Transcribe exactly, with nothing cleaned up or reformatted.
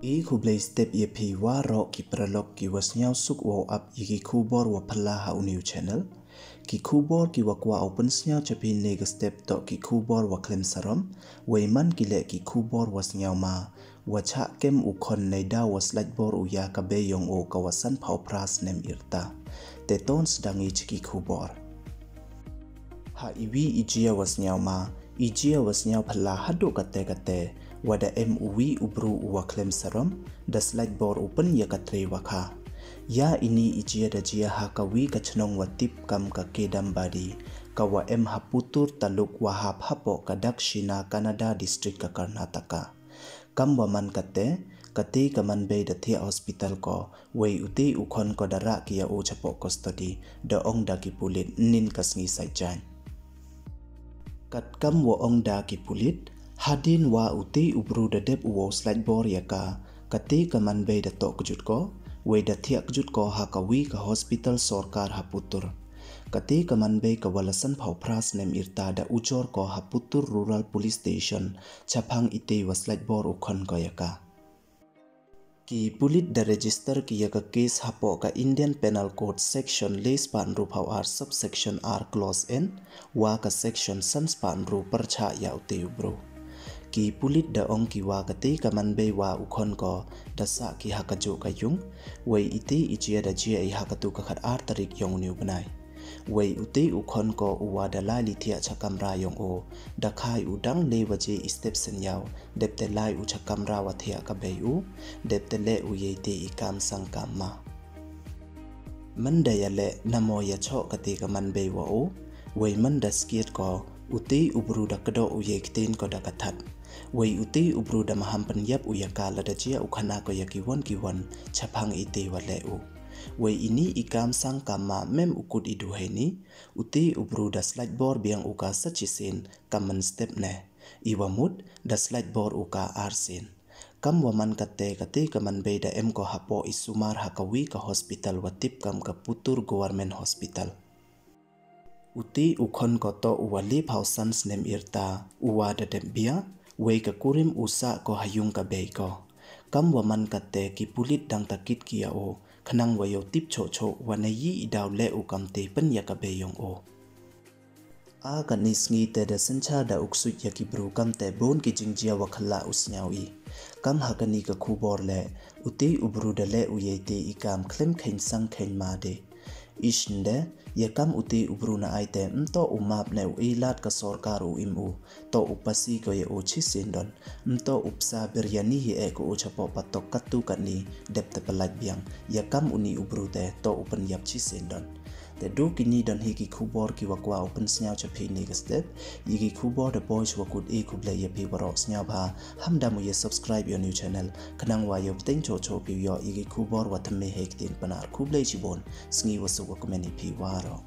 I khublei step ya phi waroh ki paralok ki wa sniawsuk wow ap ya ki khubor wa phylla ha u new channel. Ki khubor ki wa kwah u pynsniaw cha phi ne ka step toh ki khubor wa khlem sarom, wei man ki leh ki khubor wa sniawma, wa chah kem u khon neidaw wa slaitbor u ya ka bei yong o ka wa san phaw phra snem yrta. Te ton sdang i cha ki khubor. Ha i wi i jia wa sniawma, i jia wa sniaw phylla haduh kate kate, wa da em u wi u bru u wa khlem sarom, da slaitbor u pyn ya ka tre wa kha. Ya ini i jia da jia ha ka wi ka chnong wa tip kam ka Kedambadi, ka wa em ha Puttur taluk wa hap hapoh ka Dakshina Kannada district ka Karnataka. Kam wa man kate, kate ka manbei da thiah hospital ko, wei ute u khon ko da rah ki ya o chapoh custody, da ong da ki pulit nin ka sngi Saitjaiñ. Kat kam wa ong da ki pulit, hadien wa ute u bru da dep u wow slaitbor ya ka, kate ka manbei da toh kjut ko, wei da thiah kjut ko ha ka wi ka hospital sorkar ha Puttur. Kate ka manbei ka wa la san phaw phra snem yrta da ujor ko ha Puttur Rural Police Station, chaphang ite wa slaitbor u khon ko ya ka. Ki pulit da register ki ya ka case hapoh ka Indian Penal Code section le spah ynru phaw ar subsection R clause N, wa ka section san spah ynru pyrchah ya ute u bru. Ki pulit da ong ki wa kate ka manbei wa u khon ko da sah ki ha ka juh ka yung, wei ite i jia da jia i ha katu ka khat ar tarik yong uni u bnai. Wei ute u khon ko u wa da lai li thiah cha kamra yong o, da khai u dang le waje i step synñiaw, dep te lai u cha kamra wa thiah ka bei u, dep te leh u ya ite i kam sang kam ma. Mynda ya leh namo ya choh kate ka manbei wa o, wei mynda skiet ko, ute u bru da kdoh u ya i ktien ko da ka that. Wei ute u bru da maham pynyap u ya ka lada jia u khana ko ya ki won ki won, chaphang ite wa leh u. Wei ini i kam sang kam ma mem u kut i du heini, ute u bru da slaitbor biang u ka sa chisien, kam mynstep ne. I wa mut da slaitbor u ka arsien. Kam wa man kate, kate ka manbei da em ko hapoh i sumar ha ka wi ka hospital wa tip kam ka Puttur Government Hospital. Ute u khon ko toh u wa le phaw san snem yrta, u wa da dep bia, wei ka kurim u sah ko ha yung ka bei ko. Kam wa man kate, ki pulit dang takit ki ya o, khnang wa yow tip choh choh wa na yi i daw leh u kamte pyn ya ka bei yong o. A kani sngi te da synchar da u ksuid ya ki bru kamte bun ki jingjia wa khlem u sniaw i. Kam ha kani ka khubor leh, ute u bru da leh u ya ite i kam khlem kheiñ sang kheiñ ma de. Ish nde, ya kam ute u bru na ai te, mtoh u map ne u e lad ka sorkar u im u, toh u pasi ko ya o chisien don, mtoh u psa biryani hi e ko o chapoh patok katu kani, dep te pyllait biang, ya kam uni u bru te, toh u pynyap chisien don. Te du kini don hi ki khubor ki wa kwah u pynsniaw cha phi ne ka step, ya ki khubor da poi chwa kut, i khublei ya phi waroh, sniawbha, ham da mu ya subscribe ya u new channel, khnang wa yow pteng choh choh phi yoh ya ki khubor wa thymme hei ktien Pnar. Khublei chibun, sngi wa suk wa kmen i phi waroh.